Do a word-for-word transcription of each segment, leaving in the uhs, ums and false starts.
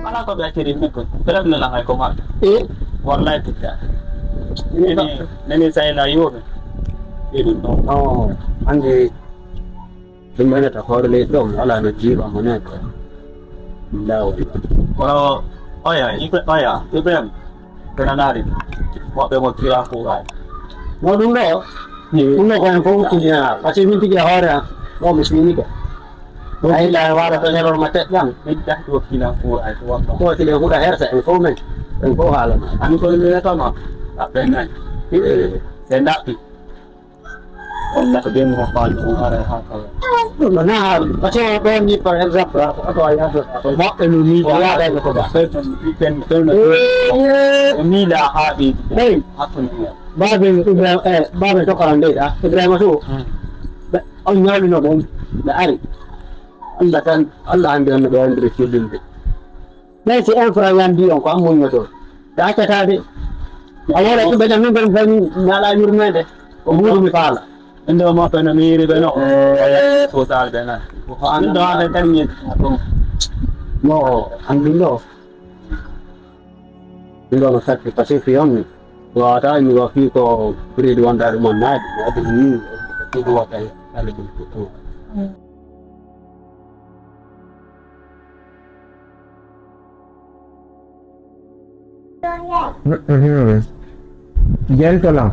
Ala ko ɓe acciri min ko. Pelem ne la hay ko maɓɓe. E? Wallahi billahi. Neni, neni sayla yoɓe. Ɓe ɗum ɗon. Oh, anndi ɗum ɓe nata hoore leydi ɗo, alaa no jiiɓa mo neɗɗo. Billahi wallahi. Kono oya, Ibra-, oya, Ibrahim, ɓe nanaari. Woɓɓe mo kira kuuɓaani. Mo ɗum ɗo, ɗum ɗo ko en fof kuñaa. Parce que min tigi e hoore am, ɗo mi suunike. Ay, la wara to ñalor ma teɗɗan. Min tagi wakkila ko ay ko wakka. Ko tile huɗa hersa en ko men. En ko haala ma. An ko le tama. Aben nan. Se ndaɓɓi. Walla ko ɓen mo faali ɗum ara ha kawa. Ɗum ɗo na haaɗi. Parce que ɓen ni par exemple, ko oto a yahata. Ko maɓɓe no ni, ko yaada e ko ba. Ɓen, ɓen, ɓen, ɓen, o miila haaɗi. Ɓen. Hakkunde. Baabe Ibrahima, eh, baabe tokaran de, ah, Ibrahima to. Hmm. Ɓe, on ñaawino ɗon, ɓe ari. Allah tan, Allah anndi on no ɓe wonndiri fillinde. Ɓay si un franc yandi on, ko an muññotoo. Ɓe accataa de. A wona ɗum ɓe jam, min ɓen ɓen mi alaa yurmeende. Ko buuru mi faala. Inde o maɓɓe no miiri ɓe no. Eh. Ko sal ɓe nan. Ko an ɗo an tan ñin. Mo an ɗum ɗo. Ɗum ɗo no sakki, parce que fi on mi. Wata mi wa fi ko prix wonda ɗum on naadi. Waɗi ni. Ɗum wata. Ala ɗum. Neɗɗo hewre. Jentolan.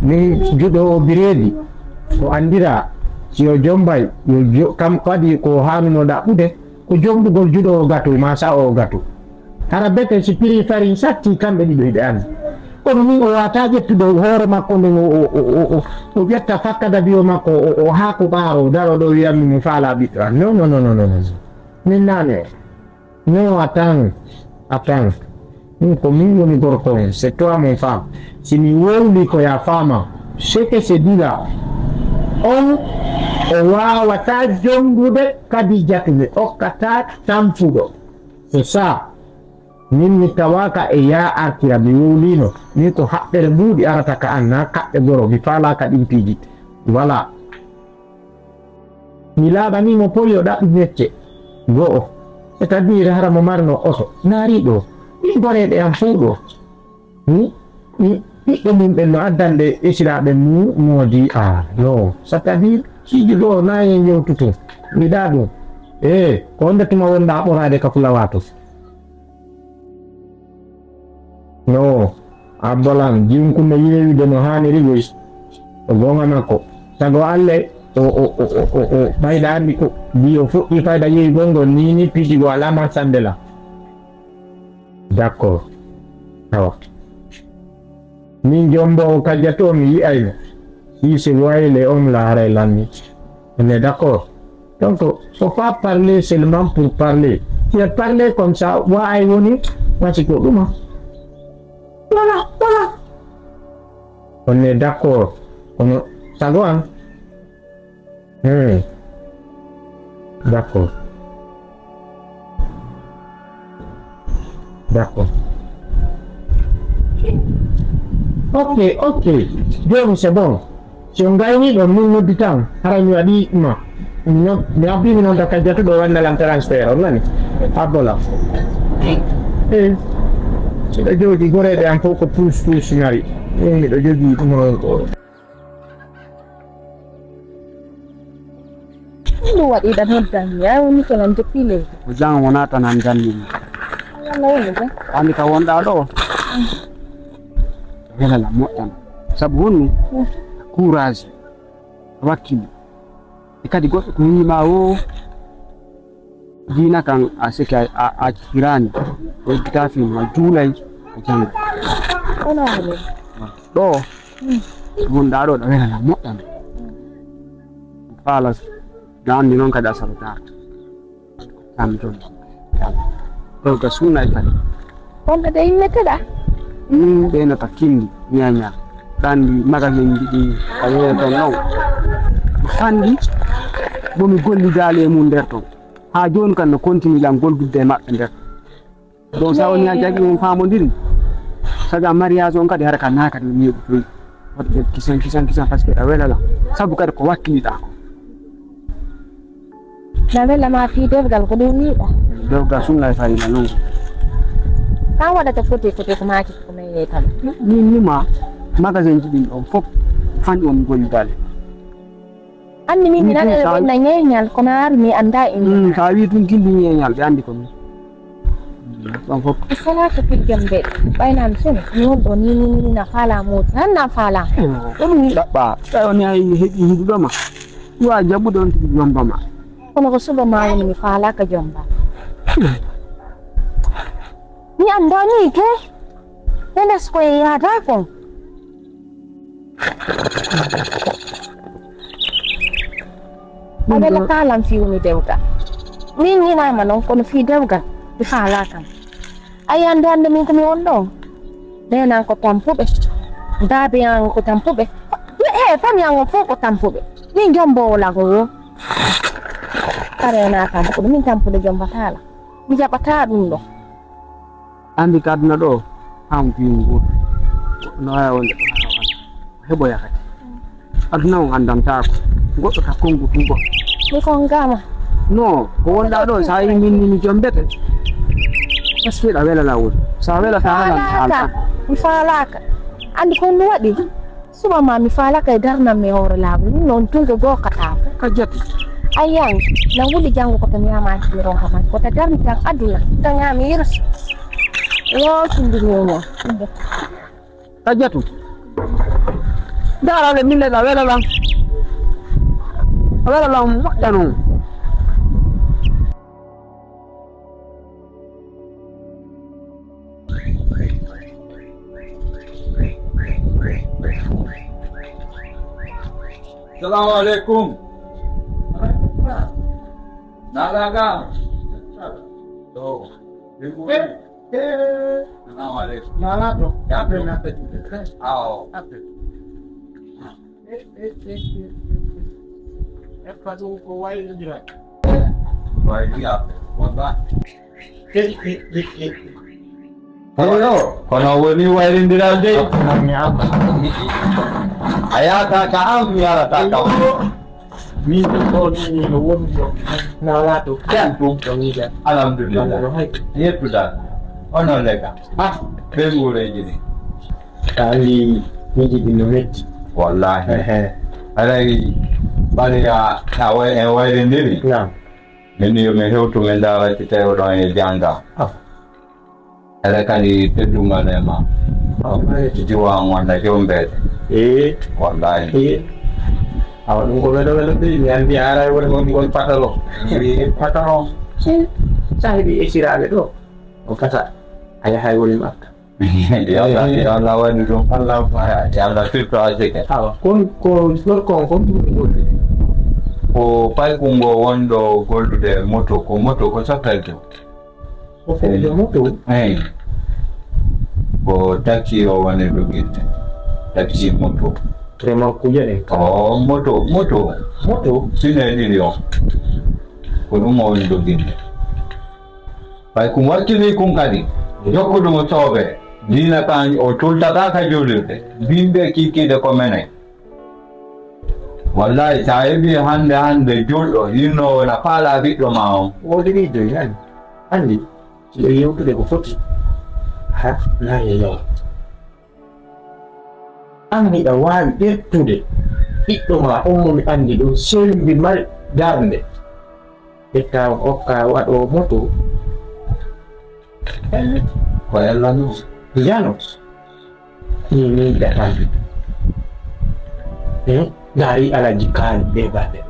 Min juɗo o bireedi. Ko anndira. Si o jombay, yo jo-, kam kadi ko haanuno ɗaɓɓude, ko jomɗugol juɗo o gatu, ma sa o gatu. Hara bete si piri farin satti kamɓe ɗiɗo hiɓe anndi. Kono min o wata ƴettude hoore makko nden o, o, o, o, o, o ƴetta fakkada biyo makko o, o, o haako ɓaaro o daro ɗo wiyammi mi faala ɓiɗɗo an. Non, non, non, non, non, non. Min naane o. Non, attends, attends. Min ko min woni gorko on, c'est toi mon femme. Si mi wowli ko ya faama, ce que c'est dit là. On o waawata jonngude kadi jatude, okkata tampuɗo. C'est ça. Min mi tawaaka e ya artira, mi wowlino. Min ko haɓɓere mbuuɗi arata ka an, na kaɓɓe goro, mi faalaaka ɗin piiji. Voilà. Mi laaɓanii mo poli o ɗaɓɓi mecce go'o. C'est-à-dire hara mo marno oto. Naari ɗo. Ɗin goreeɓe am fow ɗo. Hmm? Hmm? Ɓiɓɓe mum ɓen no addanɗe esiraaɓe mum moodi. Ah, non. C'est-à-dire, piiji go'o na en yewtutu. Mbiɗa ɗum. Eh, ko honde tuma wonɗa ɓoraade ka fulawa to? No, Abbalan, jiwkunde yeeyude no haaniri goy. Ko goonga makko. Sago Alle, o, o, o, o, o, o, fayda anndi ko, mbi o fuɗɗi fayda yeeygol ngol, ni, ni, piiji go alaa marsande la. D'accord. Awa. Min jombo o kajja to mi yi'ayno. Si c'est voyez les hommes là, haray lanni. On est d'accord. Donc, faut pas parler seulement pour parler. Si on parle comme ça, wa ay woni, parce que ɗuma. Voilà, voilà. On est d'accord. Kono, sago an. Hmm. D'accord. D'accord. Ok, ok. Jooni, c'est bon. Si on gayni ɗon, min noddi tan. Hara mi waɗi ma. Mi no-, mi abbi mi noon ka jatuɗo wanna lan transfert. On nani? Abbola. Eh. Siɗa jooɗi goreeɓe am fof ko plus plus ngari. Min miɗo jogii ɗum ɗon ko. Ɗum waɗi ɗan hoddami, a woni ko lan depuis leydi. Ko jang wona tan an janni. Walla woni ko? Andi ka wonɗa ɗo. Welala moƴƴan. Sabu honɗum? Mm. Courage. Wakkili. E kadi goɗɗo ko wiima o. Diina kan a seki a, a, a hirani. O yejjita fino, a juulay, a janga. Kono woni? Ɗo. Mm. Wonɗa ɗo, ɗo welana moƴƴan. Faala, na andi noon kadi a salotaaka. Kam toon. Ɗo ka sunna e kadi. Wonɓe ɓe yimɓe teɗa? Mm, ɓe no ka kindi, ñaña. Kandi magasin ji ɗi, ka yeeya toon noon. Kandi, bomi gollidaali e mum nder toon. Haa jooni kan no continue lan gollude e maɓɓe nder. Donc, sa woni a jaggi on faamodiri. Saga mariage on kadi hara ka na kadi ni ko toy. Wata kisan, kisan, kisan, parce que a welala. Sabu kadi ko wakkiliɗa ko. Na wela ma fii dergal ko ɗum yiɗa. Dewgal sunna e farilla non. Ka waɗata foti foti ko maaki ko men yeytan. Min nima magasin ji ɗin ɗon fof han on goyugal. Anndi min mi naɗa ɓe na ñeeñal ko mi aari mi annda e min. Sa wi tun kindi ñeeñal ɓe anndi ko min. Ɗon fof. Salaka fil jembe ɓaynan sun mi won ɗo ni ni ni na faala moti han na faala. Ɗum ɗaɓɓa tawi on yahi heɓi hiɗuɗo ma. Wa jaɓuɗo on tigi jomba ma. Kono ko suba ma woni mi faalaka jomba. Mi annda ni ke. Hendes koye yaada kon. A wela kaalan fii woni dewgal. Min ñinaama noon kono fii dewgal mi faalaa kan. A yande hannde min ko mi won ɗo. Nenan ko tampuɓe. Daabe an ko tampuɓe. E fami an on fof ko tampuɓe. Min jomboowo lago wo. Kare na tampuɗo min tampuɗo jombataala. Mi jaɓataa ɗum ɗo. Anndi ka aduna ɗo, haa on piyu ngu gooto. No waawi wonde ɗo haa on heɓoya kadi. Aduna on anndantaako. Goɗɗo ka konngu tun goɗɗo. Mi konngama. No, ko wonɗaa ɗo, so a yii min ni mi jombete. Parce que ɗa wela laawol. So a welataa haala mi haalta. Mi faalaaka. Anndi ko ɗum waɗi? Suba ma mi faalaka e darnan mi hoore laawol ɗum noon tun ko gookata. Ka jati. Ayyan na wuli janngo ko to ñaamaaki mi ronka man ko to darni tan aduna to ñaami yirsu. Yo tindi ñeña. Ka jatu. Darale min ne na wela lan. Wela lan moƴƴa noon. Salamu alaikum. Nalaga. To. Salamu alaikum. Nalato. Yape na pe. Ao. Eppa ɗum ko waylondira. Wayliya wonba. Kono yo kono woni waylindiral de. A yata ka am mi yarata ka. Min ɗo ni no woni yo. Na lato kan ɗum to ni da. Alhamdulillah. Yettuda. Ono lega. Ah, ɓe ngureji ni. Ka anndi piiji ɗin no metti. Wallahi. Ehe. Alay ɓaɗi a a way en wayrindiri. Naam. Min yo mi hewtu mi ndaara si tawi oɗon e jannga. Ah. Aɗa kadi teddungal e ma. Ah, wallahi. Jiwa on wonda jombeede. Eh. Wallahi. Eh. Awa ɗum ko welo welo de mi anndi haara e woni mon ngol patalo. Wi patron. Sa heɓi esiraaɓe ɗo. O kasa a yahay woni makka. Yalla yalla waɗi ɗum. Allah yalla firto asike. Awa kon ko gorko on kon ɗum gollude. Ko paykungo wonɗo gollude moto ko moto ko sottalto. Ko fedde moto. Eyi. Ko taxi o woni dogirde. Taxi moto. Remorque je ɗen. O moto moto. Moto. Sine ɗiɗi o. Ko ɗum o woni dogirde. Ɓay ko wattini kun kadi jokkuɗo mo soobe diina kan o tultata ka julirde bimbe kikiide ko menen. Wallahi sa heɓi hande hande julɗo yinnoowo na faala ɓiɗɗo ma on. Woodi ɓiɗɗo yani anndi siɗo yewtude ko foti ha naye yaw. An miɗa waawi ƴettude ɓiɗɗo ma on mo mi anndi ɗum sewimbi mari darnde ƴetta on okka waɗo moto. Ko ellano yano ni ni ƴatan. Ndaari alaji kaali ɓe baɗe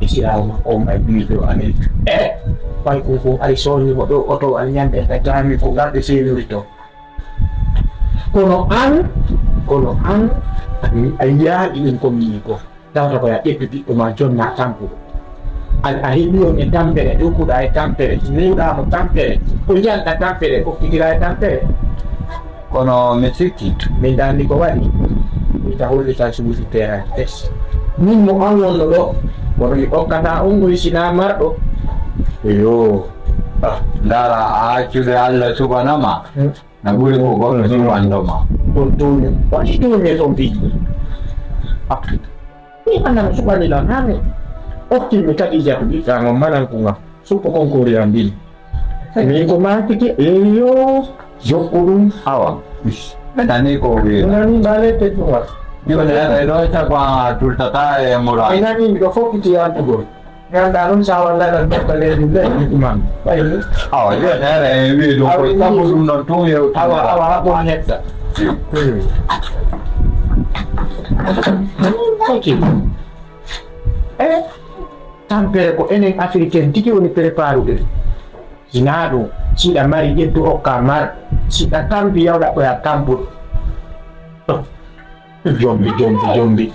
e sirawo makko on ay biiɗo amen e ɓay ko fof ay soñi mo ɗo oto ay ñande ka jami ko garɗe sewimbi to. Kono an kono an a yaaɗi ɗum ko mii ko tawata ko ya ƴettu ɓiɗɗo ma jonna tampuɗo a heɓi on e tampere jokkuɗa e tampere newɗamo tampere ko janɗa tampere okkitira e tampere. Kono mi sikki min dandi ko waɗi ita hollita suusi terrain es min mo an wonno ɗo kono mi okkata on goy sina marɗo. Yo. Ndara a accude allah subanama. Na ɓuri ko goɗɗo si wando ma. Ɗum ɗum waɗi ɗum e ɗon biji. Ni anana suɓani lan hami okki mi kadi jatu ɓiɗɗa ngam manan ko ngam suppo konkori an mbini. Mi ko maakiti, eyo, jokku ɗum. Awa. Ɓe nani ko o wiyi. Nani mbale te ɗum. Yo ne ɗo caggo a tultata e mura. Ɓe nani ɗo fof kiti yantugol. Nganndaa ɗum so a wallaay ɗon neɗɗo leydi nde. Imam. Ɓay ni. Awa, yo ne e wiyi ɗum ko sabu ɗum ɗon tun yewti. Awa, awa, haɓo neɗɗo. Ok. Eh, tampere ko enen Africain tigi woni préparuɓe. Hinaa ɗum, si ɗa mari ƴettu okka mar, si ɗa tampi yawɗa ɓoya tampuɗo. Jombi, jombi, jombi.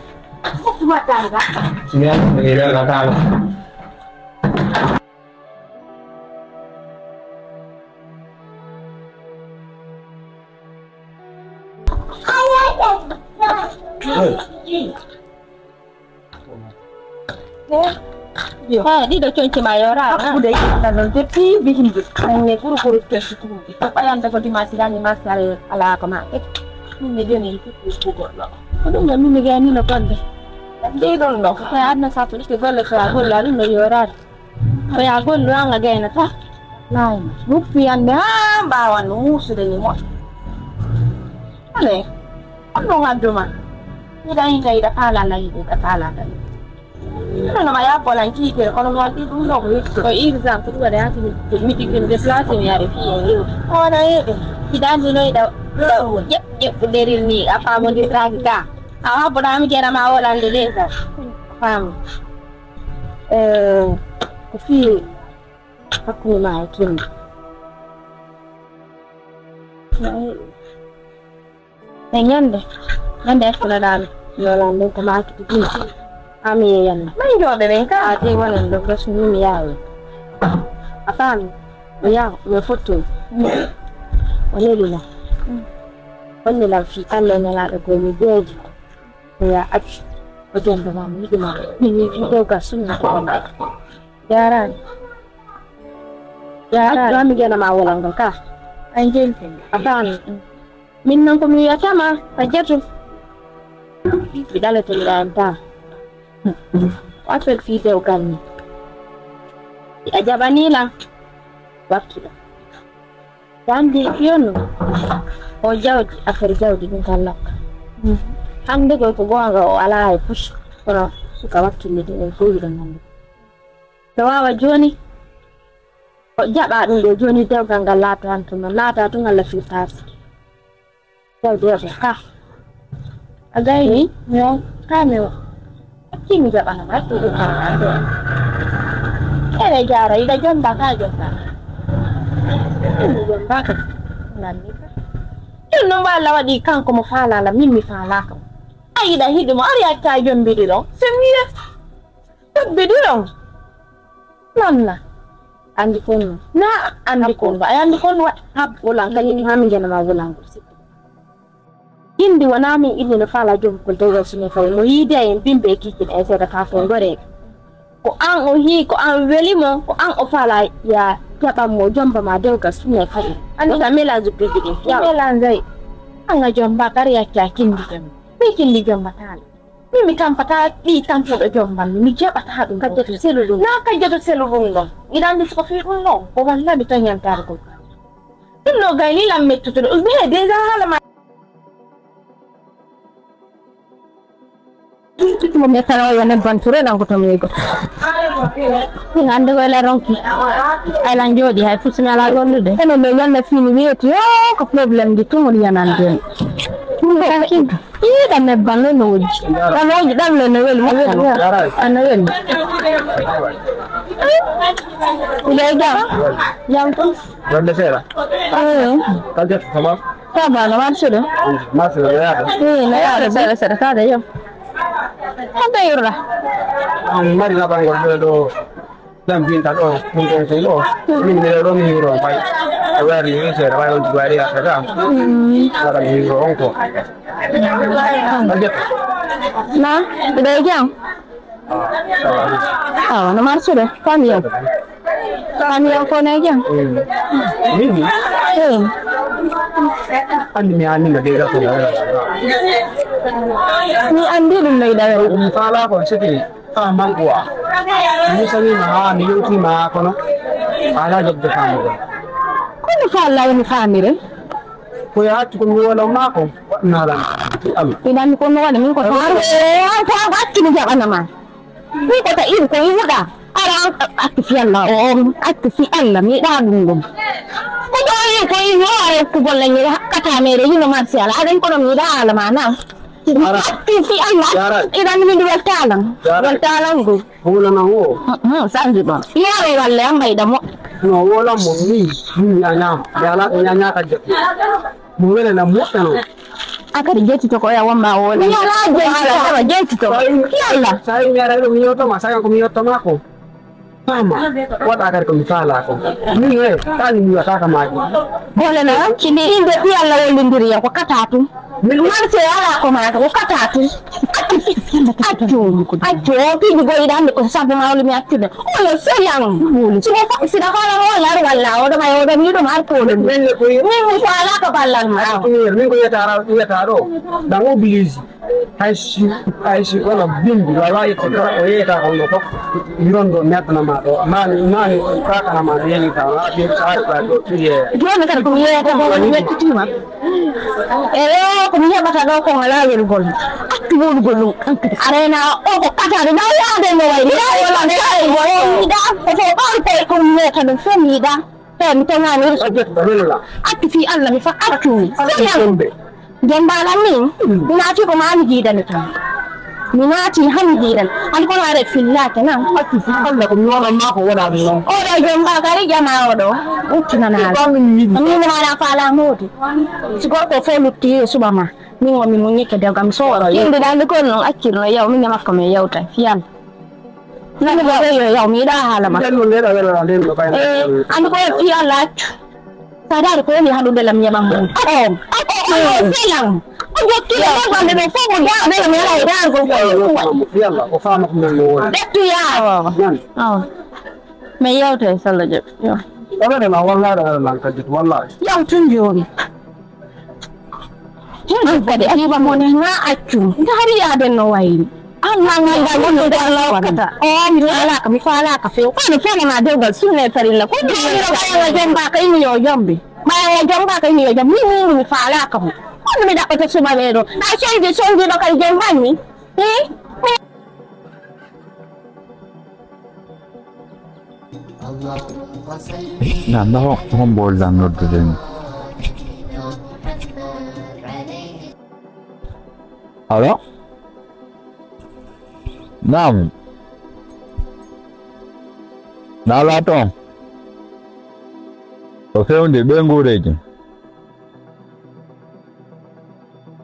Mi yalta mi welnataama. Ha, ɗiɗo conci ma yo raara. Hakkude yiɗa noon, jotti bihindi. Anne guru guru conci tumbi. Ko ɓayanta ko dimanche dani masare ala ko ma. Min mi joni mi fuɗɗi bugol ɗo. Ko ɗum ɗo min mi gayni no konde. Ɗi ɗum ɗo. Ko adna sa fuɗɗi golle ko a golla ɗum ɗo yo raara. Ko ya gollu an a gaynata. Laay ma. Wuppi yande haa mbaawan no muusude ni moƴƴo. Ale, on ɗon addu ma. Yiɗa yiɗa yiɗa faala la yiɗa yiɗa faala la yiɗa. Kono ma ya bolan kiite kono noon ɗi ɗum ɗo ko yettude. Ko exemple ɗum waɗa yaati mi ɗum déplacé mi yaade fii e lewru. Wona yeɗe. Hiɗa anndi no yiɗa ƴeɓ ƴeɓɓu deril ni a faamodiraaki ka. A habboɗa mi gera ma wolande de ka. Faamu. Eh, ko fii hakkunde ma e kinɗo. E ñande, ñande ekkunoɗaa mi. Yolan ɗum ko maaki ɗum. Ami yeyan. Min jooɗe ɗen ka. A te wonen ɗo ko sunu mi yaawe. A faami. O yaa, o fottoy. O nelina. Onni lan fii Allah nelaaɗo ko mi deeji. Ko ya accu. O jonɗo ma mi yiɗi ma. Mi yiɗi ɗo ga sunna ko on. Jaaraani. Jaaraani. Accu mi jana ma wolal ngal ka. An jenti. A faami. Min noon ko mi wiyata ma, Hajjatu. Mi ɗalete mi ɗaanta. Wato fii dewgal ni. Si a jaɓanii lan, wattu ɗo. Wandi yonu. O jawdi, affaire jawdi ɗum kan lakka. Hannde koy ko goonga o alaa e fus. Kono suka wattinde ɗum en fof yiɗa nannde. No waawa jooni, o jaɓa ɗum ɗo jooni dewgal ngal laata han tuma, laata tun Allah firtaasi. Dewde ko ka. A gayni, mi on, ka mi on. Acci mi jaɓana ma, acci ɗum ka ma, acci. Ene jaara, iɗa jomba ka jomba. Min mi jomba ka. Nanni ka. Ɗum ɗum Allah waɗi kanko mo faalala, min mi faalaka mo. A yiɗa hiɗi mo, ari acca jombiɗi ɗon. C'est mieux. Jombiɗi ɗon. Nanna. Andi kon no. Na andi kon ba. Ay andi kon wa hab wolan kadi ha mi jana ma wolan ko. Indi wona min inni no fala jom ko dewal sunu fay mo yide en bimbe kikin e seda ka ko ngore. Ko an o hi ko an weli mo ko an o fala ya jaɓan mo jomba ma dewgal sunu fay. Andi ka mélange bigi din. Ya mélange. An a jomba kar ya kya kindi jom. Mi kindi jomba tala. Min mi tampataa ɓii tampuɗo jombam mi, mi jaɓataa ɗum. Kajjato selu ɗum. Na kajjato selu ɗum ɗon. Miɗa anndi siko fii ɗum ɗon. O walla mi tan yantaare gol. Ɗum ɗo gayni lan mettutuɗo. Ɓe déjà haala ma. Mo mettano yo nebban ture ɗan ko to mi yigo. Min anndi ko ela ronki. Ay lan jooɗi hay fusmi ala gollude. Eno le yalla fini wiyeti yo ko problème de tumul yanande. Ɗum ɗo kan kinto. Ii, ɗan nebban ɗo no wojji. Ɗan wojji, ɗan le no weli, moƴƴa no. Ɗan no weli. Mbiɗa e jam. Jam ko? Wonde seeɗa. Eey. Kalde, ça va? Ça va, no marche ɗo? Marche ɗo, no yaada. Eey, no yaada seeɗa, seeɗa, kaade yo. Honto yurra? An mari naɓangol ɗo ɗo. Jam binta ɗo, ɗum ɗon ɗum ɗo. Min mi ɗo mi hiro on fay. O wari ni seeɗa fay on tuwaari a kata. Wala mi hiro on ko. Na, mbiɗa e jam. Awa, no marsude, famille. Famille ko ne jam. Min ni. Eh. Andi mi andi ma de da ko. Mi andi ɗum no yiɗa. Mi fala ko sete. Fa manquwa. Mi sani ma ha mi yewti ma kono. Ala jobde famugo. Ko Allah woni faamire. Ko e accu ko mi wona maako, waɗnaa lan. Allah. Idan ko mi wona min ko taaro. Ko accu mi jaɓana ma. Min ko ta iri ko yiɗuɗa. Ara an accu fi Allah o, accu fi Allah mi yiɗa ɗum ɗum. Ko ɗo yi ko yi yo are ko golle ni hakkata mere yino marsi ala. Adan ko ɗum mi yiɗa ala ma na. Ara. Accu fi Allah. Yara. Idan mi weltalan. Yara. Weltalan go. Hulana wo. Hmm, sanji ɗon. Yaro walle an ɓayɗa mo. No wolan mo ni. Ni nyanya. Yala nyanya ka je. Mo wele na mo tano. A kadi jettito ko oya wonma o woni. Mi alaa jettito. Yalla. Sa yi mi ara ɗo mi yotto ma, sa ko mi yotto ma ko. Fama. Waɗa kadi ko mi faala ko. Min e, kani mi wata ka maaji. Bolana, kini inde ɓi Allah wollindiri ya ko kata tun. Min marse ala ko ma ko kata tun. Accu, accu, accu, o piiji goyiɗa hannde ko sabbe ma walla mi accude. Oyo seyan. Sida fa-, sida fala o lar walla o ɗo may o ɗo mi ɗum har ko ɗum. Min ne koyi. Min mi fala ko ballal ma. Min ko yetara, yetaro. Dans oblige. Hay si, hay si wala bimbi, wala yetto kala o yeyata ko ɗo fof. Yondo neddana ma ɗo. Mani, mani, kakana ma ɗo yeñi ta, wala bimbi, sa ari ɗo, ɗo, ɗo yeya. Joni kadi ko mi yeyata ko mi yettitima. Eyo, ko mi heɓata ɗo ko alaa welgol. Accu wonugol ɗum. A reena o ko katade, nda yaade no wayi. Nda wala nda yaade no wayi. Yiɗa, ko to ɓaŋ tawi ko mi yeyata ɗum fof mi yiɗa. He, mi toŋaani. Accu fii Allah, mi fa-, accu. Jomba lan min, mi naati ko maa mi jiidani tan. Mi naati han mi jiidani. An kono are fillaake nan. Accu fii Allah, ko mi waɗan maa ko waɗa mi non. Oɗo jomba kadi jama oɗo. Uttinanaa. Ko mi yiɗi. Min mi haala faala moodi. Si gorko fof lutti e suɓa ma. Min o mi muññike dewgal mi sowa. Yimɓe dal mi kono non accirno yaw min e makko mi yewta. Fii Allah. Nani ko yo yaw mi yiɗa haala ma. Nden mo ndeɗa wela nden no bayna. Eh, an ko fii Allah accu. Sa daari ko woni haɗude lam yeɓan mo. Oh, oh, oh, oh, selam. O jokki le ɗo bande ɗo fof mo jaɓa ɓe mi ala e daal ko. Fii Allah, o faama ko men mo woni. Ɓettu yaa. Nan. Oh. Mi yewta e Salla Jabi. Yo. Ɗaɓere ma wallahi, ɗaɓere lan kadi wallahi. Yaw tun jooni. Hino kadi accu mo ne, nga accu. Ndaari yaaden no wayri. An ma nga ngal wonno ngal law kata. O mi faalaaka, mi faalaaka few. Kono fana ma dewgal sunna e farilla. Ko mi ɓayaŋa jombaaka ino yo jombe. Ɓayaŋa jombaaka ino yo jombe. Min, min, mi faalaaka mo. Kono mi ɗaɓɓata suɓaɓe ɗo. Na sonji, sonji ɗo kadi jombanmi. Eh? Na, na, ho-, hombo lan noddude mi? Alo? Naam. Na ala toon? Ko fewndi ɓe nguureeji?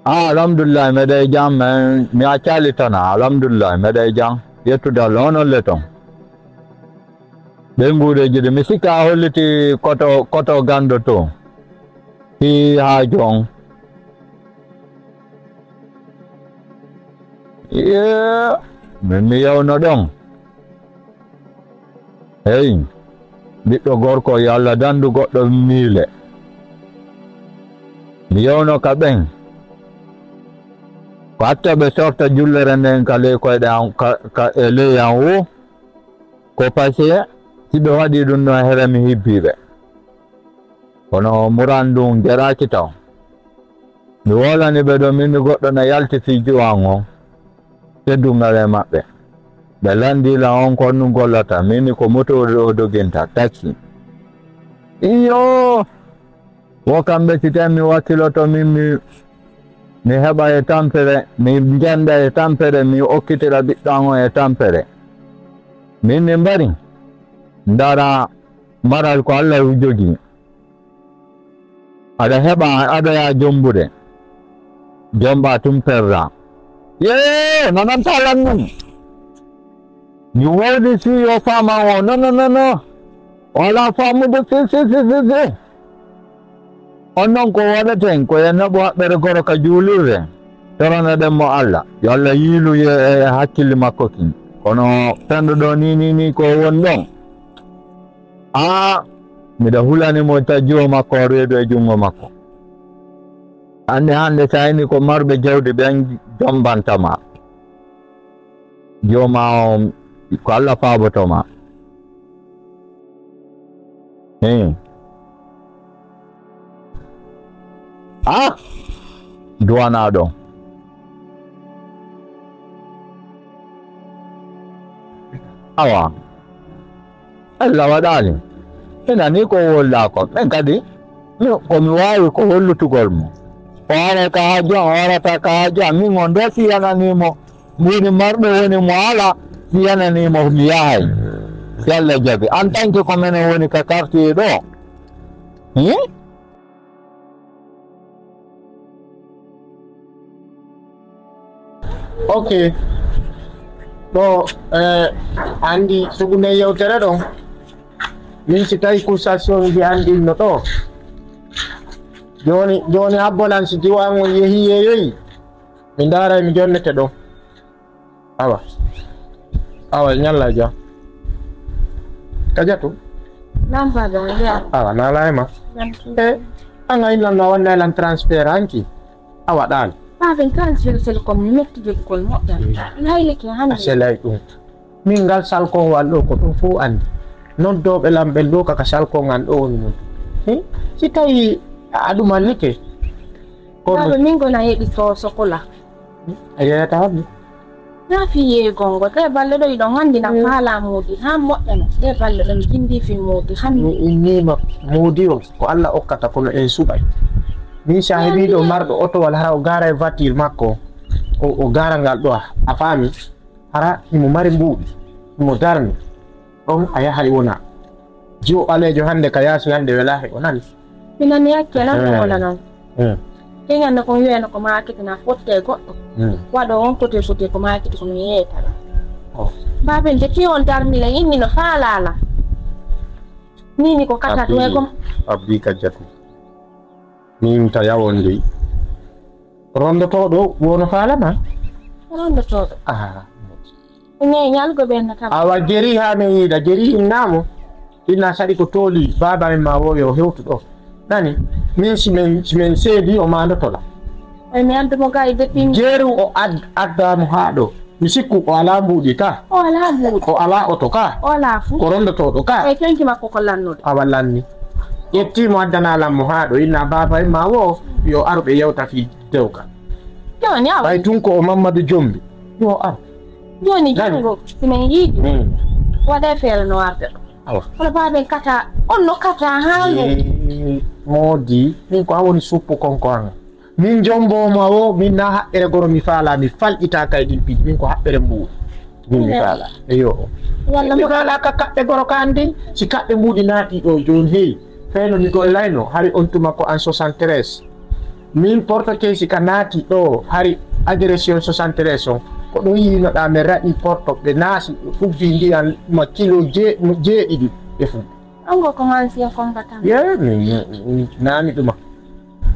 Ah, alhamdulillahi, meɗe jam, eh, mi accali tan, alhamdulillahi, meɗe jam. Yettude Allah, onon le toon. Ɓe nguureeji ɗi, mi sikka a holliti koto, koto ganndo to. Fii haaju on. Yee, min mi yewno ɗon. Hey, ɓiɗɗo gorko, yo Allah dandu goɗɗo miile. Mi yewno ka ɓen. Ko acca ɓe sorta jullere nden ka ley koyɗe an, ka, ka e ley an wo. Ko pase, si ɓe waɗi ɗum ɗon, here mi hibbii ɓe. Kono muran ndun geraaki taw. Mi wolani ɓe ɗo, min mi goɗɗo na yalti fii juwan on, teddungal e maɓɓe. Ɓe lanndii lan on ko honɗun gollata, min ko moto o doginta, taxi. Iyo, wo kamɓe si tawi mi wakkiloto, min mi, mi heɓa e tampere, mi jannda e tampere, mi okkitira ɓiɗɗo an on e tampere. Min mi mbari, ndara maral ko Allah jogii. Aɗa heɓa, aɗa yaa jombude. Jomba tun perra. Yee, nananta lan nun. Ñu wowdi si yo faama o. No, no, no, no. Wala faamude fi, fi, fi, fi, fi. On non ko waɗaten, ko en naɓu haɓɓere goro ka juulirde. Toranaɗen mo Allah. Yo Allah yiilu ye e hakkille makko kin. Kono fenɗo ɗo ni, ni, ni ko won ɗon. Aa, miɗa hulani mo ta jiwo makko, reedu e junngo makko. Hannde, hannde, so a ini ko marɓe jawdi ɓen jombanta ma. Jiwo ma on, ko Allah faaboto ma. Hee. Ah, duwanaa ɗon. Awa. Allah waɗaali. Ina ni ko wolɗaa ko. Min kadi, mi, ko mi waawi ko hollutugol mo. O ara ka haajo, o arata ka haajo, min on ɗo si yananii mo. Woni marɗo woni mo ala, mi yananii mo mi yahay. Si Allah jaɓi. En tant que ko menen woni ka quartier ɗo. Hmm? Ok. Ɗo, eh, anndi sugu nden yewtere ɗon. Min si tawi consultation ji anndi no ɗo. Jooni, jooni habbolan si diwan on yehi yeeyoyi. Mi ndaaray mi jonnete ɗon. Awa. Awa, ñalla jam. Ka jatu? Naam, pardon, ya. Awa, na laay ma. Jam. Eh, anga innan na wanna lan transfert anki. Awa ɗaali. Pardon, transfert sel ko mi metti jogol moƴƴan. Laylike hannde. A selay ɗum. Min ngal salkowal ɗo ko ɗum fof anndi. Noddooɓe lan ɓen ɗo kaka salkongan ɗo woni non. Eh, si tawi a ɗum annike. Ko Baba, min gona yeɗi so sokola. A yeeyata honde? Na fi yeegol ngol. Ɗe balɗe ɗo iɗon anndi na Mm. faala moodi. Haa moƴƴa no. Ɗe balɗe ɗon jindi fi moodi. Haa mi Mi innima moodi on ko Allah okkata kono en suɓay. Min si a heɓii ɗo marɗo otowal hara o gaara e voiture makko. O, o gaara ngal ɗo a, a faami? Hara himo mari mbuuɗi. Himo darni. Ɗon a yahay wona. Jiwo ɓaleejo hannde ka yaasi hannde welaahi o nani. Mi nani hakke lan ko Eh. wona non. Eh. Ken annda ko mi wiyano ko maakiti na fotte e goɗɗo. Eh. Waɗo on kote fotte ko maakiti ko mi yeetata. Oh. Baaben de ki on darmila inni no faalala. Nini ko kata ɗum e gom. Abbi ka jatu. Min ta yawon dey. Rondotooɗo wono faalama? Rondotooɗo. Ah. Ñe ñalgo ɓen na kam. Awa jeri haa no yiida, jeri innaa mo. Inna saɗi ko tooli baaba men ma woowi o hewtu ɗo. Nani? Min si men, si men seedi o maandoto la. Ay mi addu mo ga e depin. Jeru o ad-, addaa mo haa ɗo. Mi sikku o alaa mbuuɗi ka. O alaa mbuuɗi. O alaa oto ka. O alaa fu. Ko rondotooɗo ka. E kenki makko ko lannude. Awa lanni. Ƴetti mo addanaa lan mo haa ɗo. Inna baaba men ma wo yo aru ɓe yewta fii dewka. Jooni awa. Ɓay tun ko o Mammadu Jombi. Yo ar. Jooni Nani? Janngo, si men yiidi, Hmm. waɗee feere no warde ɗo. Awa. Kono baaben kata, on no kata haa ngu. Eh, moodi, min ko an woni suppu konko an. Min jombo ma wo, min na haɓɓere goro mi faala, mi falƴita kay ɗin piiji, min ko haɓɓere mbuuɗi. Min mi Nde. faala. Eyo. Walla Mi mo- faala ka kaɓɓe goro ka an ɗin, si kaɓɓe mbuuɗi naati ɗo jooni hey. Feno mi gollayno, hari on tuma ko an soixante-treize. Min porto keysi ka naati ɗo, hari agression soixante-treize on. Ko ɗum yinoɗaa mi raɗi porto, ɓe naasi, ɓe fuggi ndiyan ma kilo je-, jeeɗiɗi ɓe fuggi. Ango ko man si on combattant. Ye, mi, mi, mi, naani ɗuma.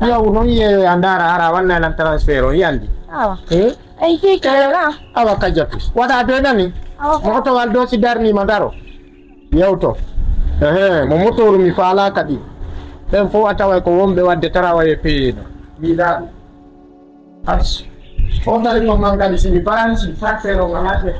Yaw, non yeeyo ya ndaara, hara wanna lan transfert on yandi. Awa. Eh? Ay, ki kala. Awa, kajatu. Waɗa be nani? Awa. Moto wal do si darni ma daro. Yewto. Ehe, mo motooru mi faalaa kadi. Ɓen fof a taway ko wonɓe waɗde taraway e peyeeno. Miɗa. As. O tari ko man kadi si mi baransi, facteur o ngalaa ɓe.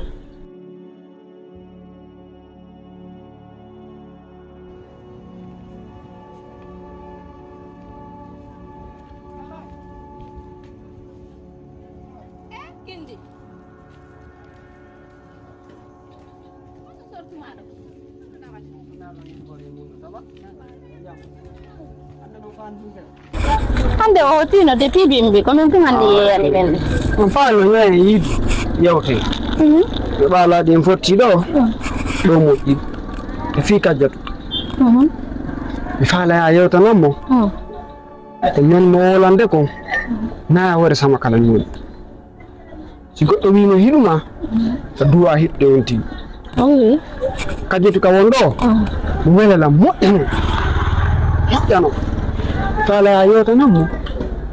Hannde o hootino de piibi mbi, ko min tun hannde yeeyani ɓen. On faa no ñaye yiide yewte. Mhm. Ɓe ɓaalaaɗi en fotti ɗo, ɗo moƴƴi. E fii kajjatu. Mhm. Mi faala yaa yewtanan mo. Mhm. Ko ñon mo wolande ko, naa hoore sama kala ñoni. Si goɗɗo wiima hiɗuma, a duwa hiɗde on tigi. Kajjatu ka won ɗo, mo welala moƴƴano. Moƴƴano. Faala yaa yewtanan mo,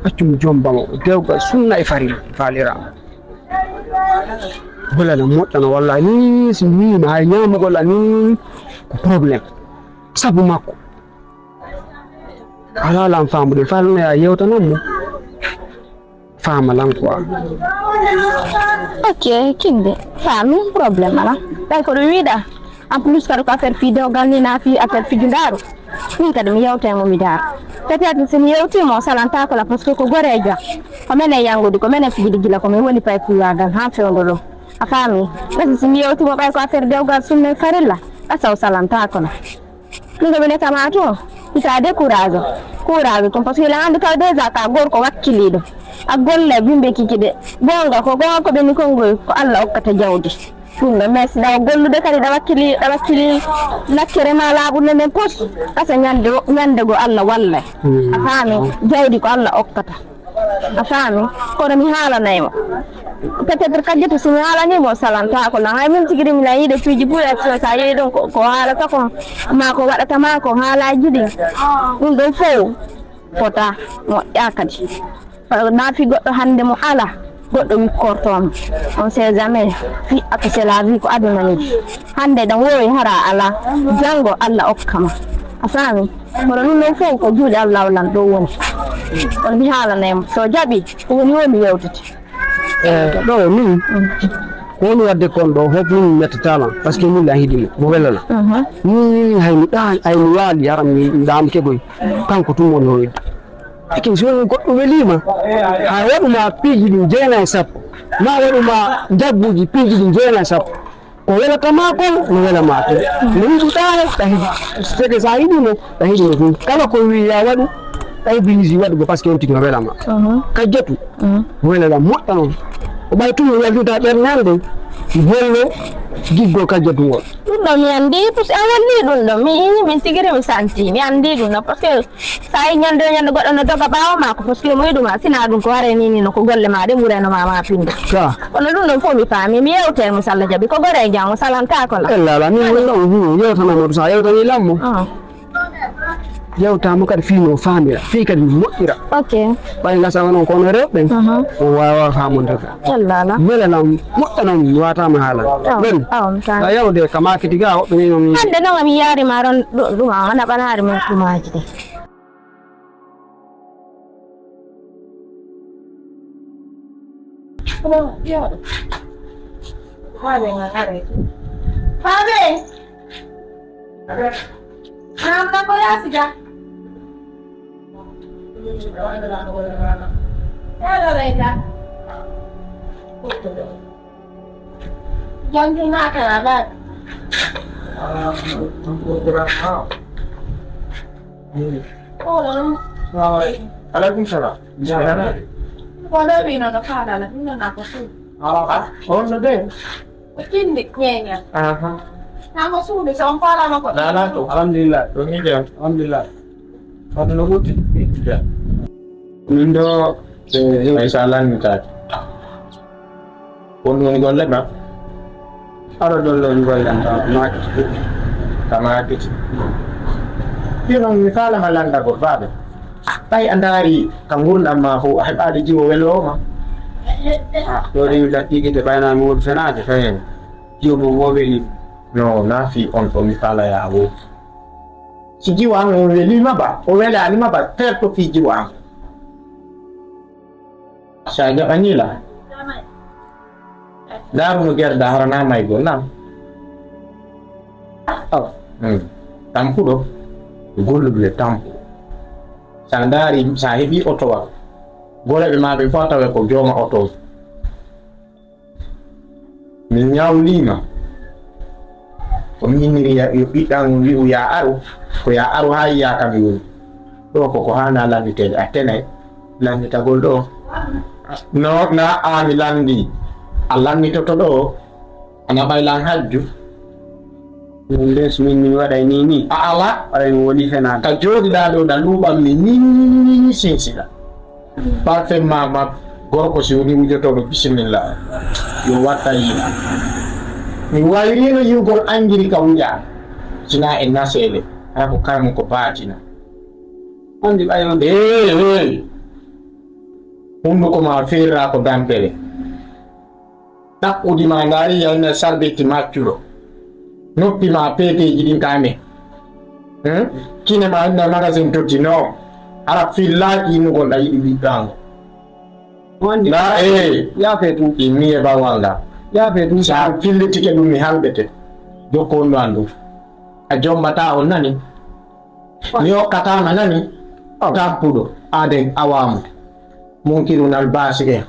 accu mo jomba mo. Dewgal sunna e farilla, faaliraama. Welala moƴƴano, wallahi ni si wiima hay ñaamugol a ni ko problème. Sabu makko. Alaa lan faamude, faalnoyaa yewtanan mo. Faama lan quoi. Ok, kinde. Faami, problème alaa. Ɓay ko ɗum wiɗa. En plus kadi ko affaire fii dewgal ni, na fii affaire fijundaaru. Min kadi mi yewta e mo mi daara. Peut-être si mi yewtii mo, o salantaako la, parce que ko goreejo am. Ko menen yanngudi, ko menen fijidi gila ko min woni pay kuuwaagal haa fewndo ɗo. A faami? Parce que si mi yewtii mo ɓay ko affaire dewgal sunna e farilla, asa o salantaako la. Ɗum ko minen kama to, hisa découragé. Courage tun, parce que hiɗa anndi taw déjà ka gorko wakkiliiɗo. A golle bimbe kiki de. Goonga ko goonga ko ɓe ni konngol ko Allah okkata jawdi. Ɗum ɗo, mais si ɗawa gollude kadi ɗa wakkili, ɗa wakkili lakkere ma laaɓude men pos. Asa ñande, ñande go Allah walla. A faami? Jawdi ko Allah okkata. A faami? Kono mi haalanay mo. Peut-être Kajjatu si mi haalanii mo, o salantaako lan. Hay min tigi mi na yiide piiji pour être sa yehi ɗon ko, ko haalata ko, ma ko waɗata ma ko haalaaji ɗin. Ɗum ɗon fow fota, moƴƴa kadi. Fa-, na fi goɗɗo hannde mo ala, goɗɗo wikkortoo mo. On sait jamais. Fi ako c'est la vie ko aduna ni. Hannde ɗan wowi hara ala, janngo Allah okka ma. A faami? Kono ɗum ɗon fow ko juuɗe Allah lan ɗo woni. Kono mi haalanay mo. So jaɓi, ko woni woni yewtete. Eh, ɗo min, ko woni wadde kon ɗo, hoto min mettata lan, parce que min lan hiɗi mo, mo welana. Mhm. Min, min, hay mi ɗa-, hay mi waali, haram mi ɗaamike koy. Kanko tun woni hoyde. Ekin si woni goɗɗo welima, ha waɗuma piiji ɗin jeenayi sappo, ma waɗuma jagguji piiji ɗin jeenayi sappo. Ko welata ma kon, no wela ma tun. No yiɗuɗa he, ɗa hiɗi. Seke sa yiɗi mo, ɗa hiɗi mo tun. Kala ko wi ya waɗu, ɗa hiɗi hisi waɗugo, parce que on tigi no wela ma. Mhm. Kajjatu, mhm, wela la moƴƴa non. O ɓay tun, o yaltuta ɓernde nde, gollo, giggol Kajjatu ngol. Ɗum ɗo mi anndi, parce que a welli ɗum ɗo. Mi, min tigi mi santi, mi anndi ɗum ɗo, parce que Sa yi ñande, ñande goɗɗo no doga ɓaawo maako, parce que mo yiɗuma, sina ɗum ko hare ni, ni no ko golle ma ɗe ɓureno ma, ma pinde. Ka. Kono ɗum ɗon fof mi faami, mi yewte mo, so Allah jaɓi, ko gore e janngo, salantaako la. E lala, min woni ɗon, hmm, yewtana mo, sa yewtani lammo. Ah. Yewta mo kadi fii no faamira, fii kadi no moƴƴira. Ok. Ɓay ngasa onon kono rewɓe, mhm, on waawa faamondirde. E lala. Mbele lan, moƴƴa non, mi wata ma haala. Ah, ben. Ah, mi faami. A yewde ka maakiti ga, woɓɓe ni no mi. Hannde non mi yaari ma ɗon, ɗum, ɗum, a wana ɓanaari men ɗumaaji de. Faabe! Naam, na ko yaasi ga? Yaada reyta. Jantu na ka ba. Alaikum salam. Ko ɗo wi nono faala la, ɗum noon ko ɗum. Ala, on no de? Ko tindi ñeeñal. Aha. Namo suudu, so on faalaama ko. Lala to. Alhamdulillah. To mi jam. Alhamdulillah. Hoto no wuti? Jam. Min ɗo, eh, ay sa lanni taake. Ko ɗum woni golle ma? Aɗa ɗon ɗon golle am, tamaaki. Tamaaki. Ɗi noon mi faalama lanndagol baaɓe. Ɓay a ndaari ka ngurndan ma fof, a heɓaade jiwo weloowo ma. Ah, ɗo ɗi mi laɗɗiike te ɓayna mi woni fenaade. Eh. Jiwo mo mo weli. No, na fii on ɗo mi faala yaa wo. Si jiwo an on weliima ba, o welaani ma ba, terto fii jiwo an. Sa jaɓanii la. Ndaaru no gerda harana maygol na. Awa. Hmm. Tampuɗo. Golluɗo e tampu. Sa ndaari, sa heɓi otowal. Goreɓe ma ɓe fof tawe ko jooma oto. Mi ñawliima. Ko mi inniri ya-, yo ɓiɗɗan wi'u ya aru. Ko ya aru haa yiya kam mi woni. Ɗo ko, ko haana lannditeede. A tenay lannditagol ɗo. No, na a mi lanndi. A lannditoto ɗo. Ana ɓay lan hajju. Min de so min, min waɗay ni ni. A ala. Waɗay mi woni fenaande. Ka jooɗiɗaa ɗo na luuɓan mi ni, ni, ni, ni, ni, sinsiɗa. Parfait ma, ma, gorko si woni wujotooɗo, bisimilla. Yo watta yiɗa. Mi wayriino yiwgol anjiri ka wuja. Sina e naseele. Haa ko kaymo ko baatina. Anndi ɓay on. Ee, ee. Hunduko ma feerra ko dampere. Ɗaɓɓudi ma ndaari yalna sarbetti maccuɗo. Noppi ma peeteeji ɗin ka ne. Hmm? Kine ma inna magasin totti no. Hara fillaaki innugol ɗa yiɗi ɓiɗɗaango. Wonde. Nda, ee. Yaafe tun. Immi e bawal ngal. Yaafe tun. Sa fillitike ɗum mi halɓete. Jokku on ɗo an ɗum. A jombataa on nani? Mi hokkataama nani? Tampuɗo, aaden awaamu. Munkirun albaasi en.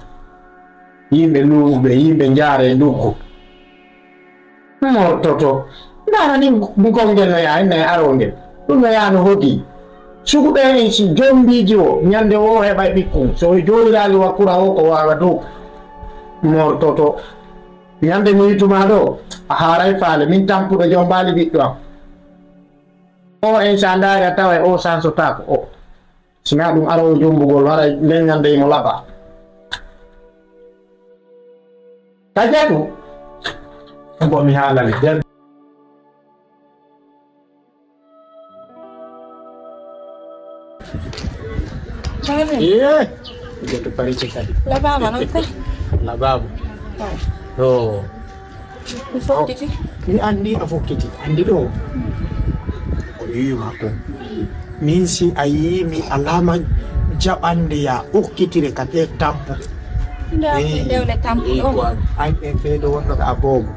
Yimɓe luuɓuɓe, yimɓe njaare e nduggu. Mortoto. Ndaara ni ngongel no yaa, enne e arongel. Ɗum no yaa no hodi. Sugu ɓe en si jombiiji o, ñande o heɓay ɓikkun. So o jooɗiraali wakkura o ko waawa dow. Mortoto. Ñande mi yituma ɗo, a haaray faale, min tampuɗo jombaali ɓiɗɗo am. O en sa ndaari a taway o sansotaako o. Sinaa ɗum aroowo jombugol, haray nden ñande imo laɓa. Kajatu, ko mi haalani. Baaba. Yee! Goto parike kadi. Labaama noon kay. Labaama. Oh. To. Mi fokkiti. Mi anndi a fokkiti. Anndi ɗo. Ko wiwi makko. Min si a yii mi alaama jaɓande ya okkitire ka ɗe tampo. Nda Eh, ɗewle tampo eh, ɗo. Ko an, an e ɓeeɗo wonɗo ka boobo.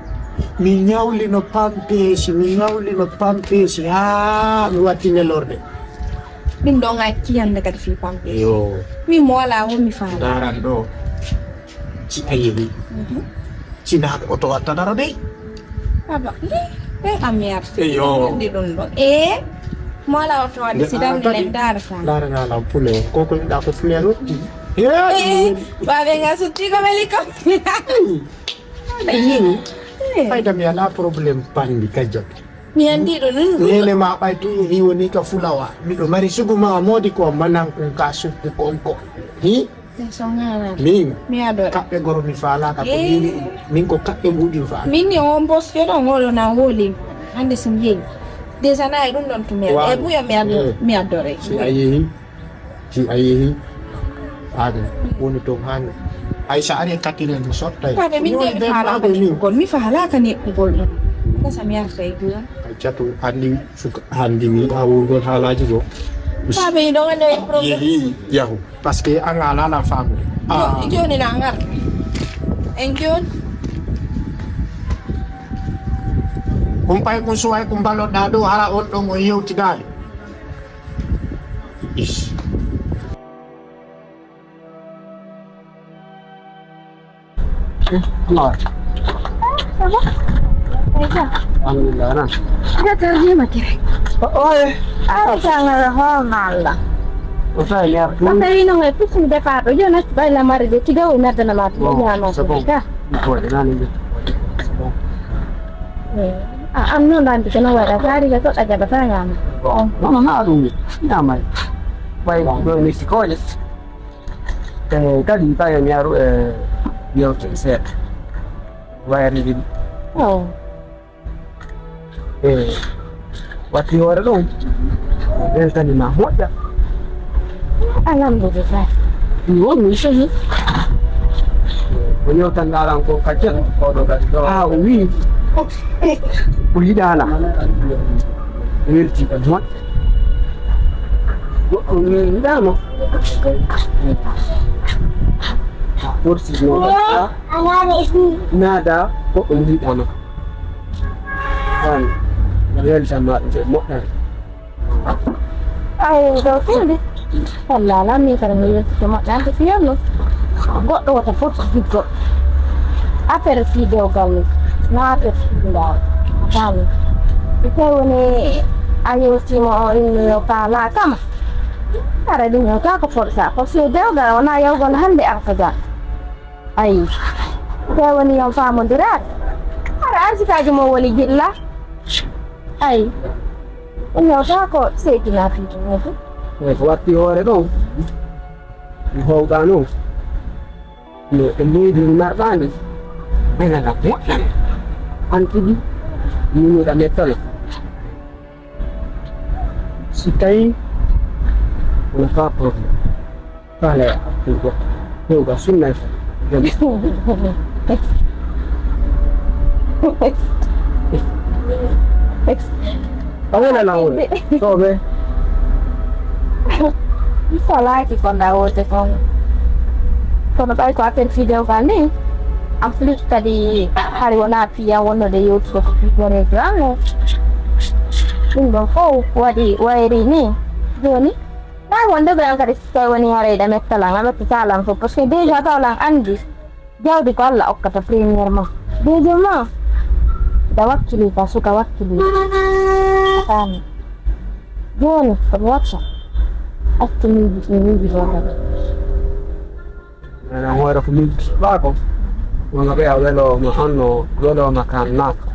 Mi ñawlino pampeesi, mi ñawlino pampeesi haa mi watti nelorde. Ɗum ɗo ngacci hannde kadi fii pampeesi. Yo. Min mo walaa won mi faala. Ndaran ɗo. Si a yehi. Mhm. Si naata oto watta dara dey. Aba, eh, eh, a merde. Eh, yo. Ndi ɗum ɗo. Eh, mo walaa oto waɗde si dammi len dara fa. Ndaranaa lam pule o. Ko ko yiɗaa ko pule o. Eh, baabe nga sutti ko meli ko. Yini, fayda mi alaa problème panndi kajjat. Mi anndi ɗo nun. Nene ma ɓay tu mi woni ka fulawa. Miɗo mari sugu ma moodi ko manan kun ka sugu konko. Hi? Min. Mi adore. Kaɓɓe goro mi faala ka ko yini. Min ko kaɓɓe mbuɗi mi faala. Min ni on boss ke ɗon oɗo na woli. Hannde si mi yehi. Déjà na e ɗum ɗon tumi. E buya mi adore. Si a yehi. Si a yehi, haade woni toon haande. Hay so ari e kattiren mi sottay. Baaba, min de mi faalaaka neɗɗugol. Mi faalaaka neɗɗugol ɗum. Gasa mi arta e juuɗe. Ay, catu anndi suka, anndi mi a wongol haalaaji goo. Baaba, yiɗo wonde e problème. Yehi, yahu. Parce que an a alaa faamude. Ah. Jooni na ngar. En jooni. Kumpay kun suway kun mballoɗaa ɗo hara on ɗon o yewtidaali. Ish. Eh, Amar. Ça va? Alhamdulillah, nan. Ina tarjima kire. Oye. Ala tanga hono Allah. O sa ya. Papa ino ngai pusu de pa. Yo na ba la mari de tiga o na dana ma. Bon, c'est bon. Bon, nan. C'est bon. Eh, a, am noon ɗo anndi kono waɗa kaari ga toɗɗa jaɓata ñaama. Bon, non, non, non, ɗum ni. Ñaamay. Ɓay ɗo mi sikkoje. E kadi tawi mi aru e yewte seeɗa. Wayre ɗiɗi. Oh. E watti hoore ɗum. Weltani ma moƴƴa. Alhamdulillah. Mi wonmi. Mhm. O yewtan aran ko ka jel, oɗo kadi ɗo. Ah, o wi. O yiɗaala. Welti ko moƴƴa. Goɗɗo mi yiɗaama. Forsi no naada goɗɗo mi yiɗaama. An, weltan ma ɗum moƴƴa. Ay, ɗo fewde. Wallaahi, min kadi mi weltike moƴƴaade fiyonno. Goɗɗo wota foti jiggo. Affaire fii dewgal ni. Na affaire fii ndaw. Fami. Ko woni a yewtimo o inno yo faala kama. Ara ɗum yo ka ko fotata. Ko fii dewgal wona yawgol hannde arta ga. Ayi, ko woni yon faamondiraade. Hara arsikaaji mo woni gilla. Ayi, o ñawta ko seydina fii ɗum. Eyi, ko watti hoore ɗon. Mi howɗa noon. No e leydi ndi marɗa ndi. Ɓenana moƴƴa. An tigi, minuɗa mettana. Si tawi wona ka problème. Kala ya, ɗum ko hewga sunna e fa. A wona na wona. Soɓe. Salaaki ko nda wote kon. Kono ɓay ko appel fii dewgal ni. En plus kadi hari wonaa piya wonno de yewtude ko piɓɓoreejo an o. Ɗum ɗon fof waɗi wayri ni. Jooni, na wonde ɓe an kadi si tawi woni harayɗa mettal an, a mettata lan fof. Parce que déjà taw lan anndi. Jawdi ko Allah okkata premièrement. Deuxièmement, da wakkili ka suka wakkili. A faami. Jooni, ko mi watta. Accu miiji ɗi miiji ɗo kadi. Maanaam hoore ko min suɓaako. Wonga ɓe a welooma honno welooma kan naaka.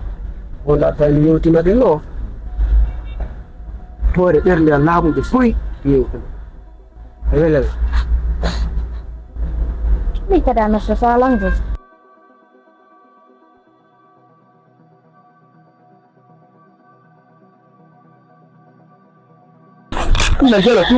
Wonda tawi mi yewtima ɗin ɗo. Hoore ɓernde laaɓuɗe foy yewtima. Welel. Min kadi a nasta salande. Na jala tu.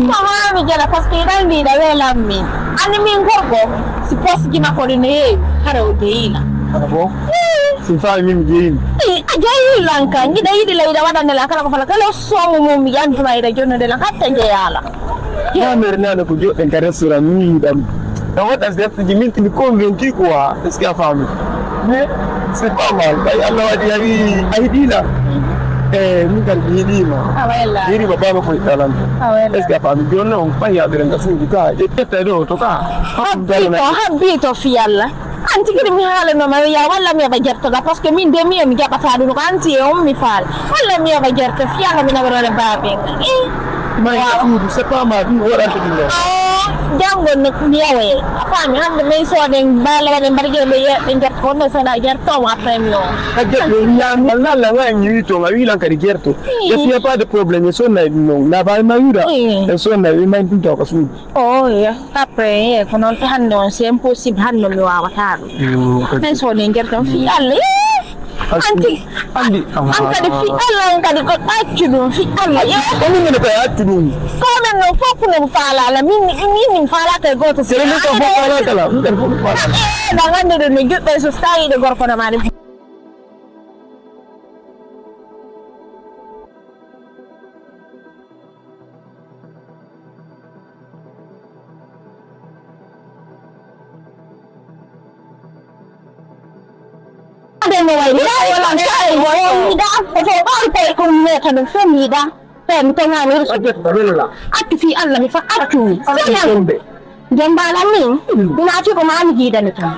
Ko haa mi jala, parce que iɗa anndi iɗa welammi. Anndi min gorko, si poste ji makko ɗi no heewi, hara o jeyiila. Ah bon? Ii. Si faami min mi jeyiima. Ii, a jeyiilan ka, njiɗa yiɗi la iɗa waɗande la kala ko fala kala soomo mum mi ƴantuma iɗa jonnude la hatta jeyaala. Haa mere nana ko joɗɗen ka restaurant mi yiɗan. Ɗan waɗa si defte ji min tini convaincu quoi. Est-ce que a faami? Mais c'est pas mal. Ɓay Allah waɗi a wi a yiɗi la. Eh, min kadi mi yiɗima. A wayla. Mi yiɗima baba foy ɗalanta. A wayla. Est-ce que a faami? Jooni noon ɓay yaɓere nga suudu ka. Ƴettete ɗo to ka. Habbi to, habbi to fi Allah. An tigi ɗum mi haalanoma yo yaa walla mi yoɓa jertoɗa, parce que min de mi mi jaɓata ɗum ko anti e on mi faala. Walla mi yoɓa jerto fi Allah mi nawarore baabe. Eh. May suudu c'est pas mal ɗum waɗanta ɗum ɗo. Oh, janngo no mi yawoye. A faami hannde min sooden baala waɗen mbaɗa jeeɓe yeɓɓe jerto kono soɗa jerto o après mi o. A jerto mi yaan walla la ngaa ñiwi to nga wi lan kadi jerto. Il n'y a pas de problème, so na ɗum non. Na ba ma yuda. So na wi may ɗum to ka suudu. Oh, yeah. Après, eh, ko noon to hannde on, c'est impossible, hannde on mi waawataa ɗum. Min so ne ngertam fi Allah, eh! Anti, anti, an kadi fi Allah, an kadi ko accu ɗum, fi Allah, eh! Ko min ngene ko accu ɗum. Ko men noon fof ko no faalaala, min, min, min faalaaka e gooto. Sere min ko fof faalaaka la, min kadi fof faalaaka. Eh, ɗa nganndu ɗum no juɓɓe so tawiiɗo gorko no maani. Aɗa no wayi ni, wala kare mo yiɗa, ko to ɓaari tawi ko mi meta no femiɗa. Tawi mi toŋaani. Accu fii Allah mi fa accu. Jombalan min. Mi naati ko maa mi jiidani tan.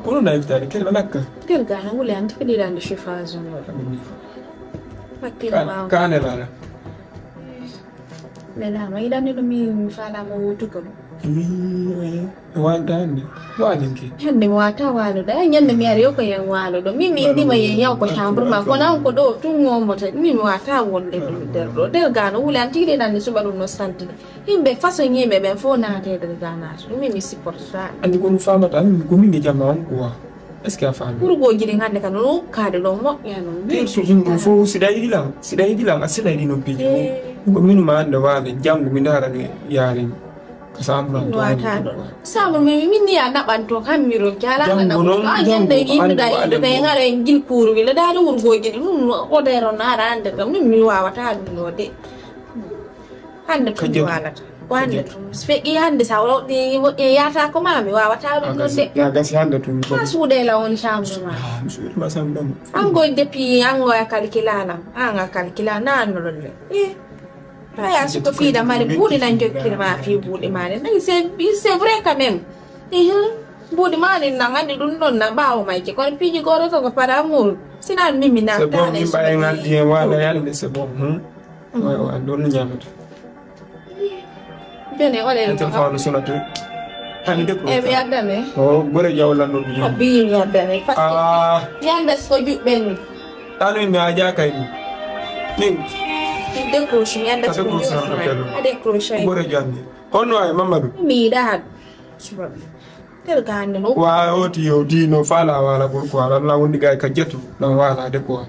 Kono na iftaade kene lakka. Tel gana wule anti kadi dande chauffage no. Hakkille ɓaawo. Kaane lala. Nelaama yiɗande ɗum mi mi faalaama wootugo ɗum. Wanta hannde walinki. Hannde mi wata walude ay ñande mi ari o ko yen waluɗo min mi yiɗima yen yaw ko chambre ma kono an ko ɗo tun womote min mi wata wonde ɗum nder ɗo nder gano wuli an tigi ɗenanni suɓa ɗum no saltini. Yimɓe façon yimɓe ɓen fof naate nder ganaji ɗum min mi supportata. Andi ko ɗum famata min ko min nde jamma on quoi. Est-ce que a faami? Wurgooji ɗin hannde ka no ukkaade ɗo moƴƴa noon. Ɗin so ɗum ɗum fof siɗa yiɗi lan siɗa yiɗi lan a siɗa yiɗi noppiiji fof. Ko min ma annda waade janngo mi ndaara no yaari ka sambran to wata ɗo. Sabu mi min ni a naɓanto kam mi ro jala na ko a jande yimɓe da yimɓe kay ngara en gil kuuru wi le daade wurgooji ɗin ɗum o dero naara annde ɗo min mi wawata ɗum no de. Hannde ko mi walata. Wande tum. Speɗi hande sa woɗɗi woɗɗi yata ko ma mi wawata ɗum ɗon de. Ya gasi hande tum. Ma suuɗe la woni chambre ma. Ah, mi suuɗi ma sam ɗon. Ango depuis ango ya calcula lam. Anga calcula na no lolle. Eh. Aya suko fiida mari buuɗi nan jokkiri ma fi buuɗi mari. Nay c'est c'est vrai quand même. Eh. Buuɗi mari nan andi ɗum ɗon na ɓawo may ke kono piiji goro to ko par amour. Sinan mimi na. C'est bon, min ɓaye ngal ɗiyen wala yalde c'est bon. Hmm. Wa wa ɗon no ñamata. Bene, ole. Ete fa no sona to. Hani de ko. E mi addane. O gore jaw lan ɗon. Abi mi addane. Ah. Yanda so juɓɓen. Tanu mi aja kay. Min. Décroche, mi anda. Décroche. Décroche. Gore jammi. Honno ay Mamadou. Mi da had. Subhanallah. Tel gande no. Wa oti oti no fala wala pourquoi lan la wondi gay ka jetu. Lan wala de quoi.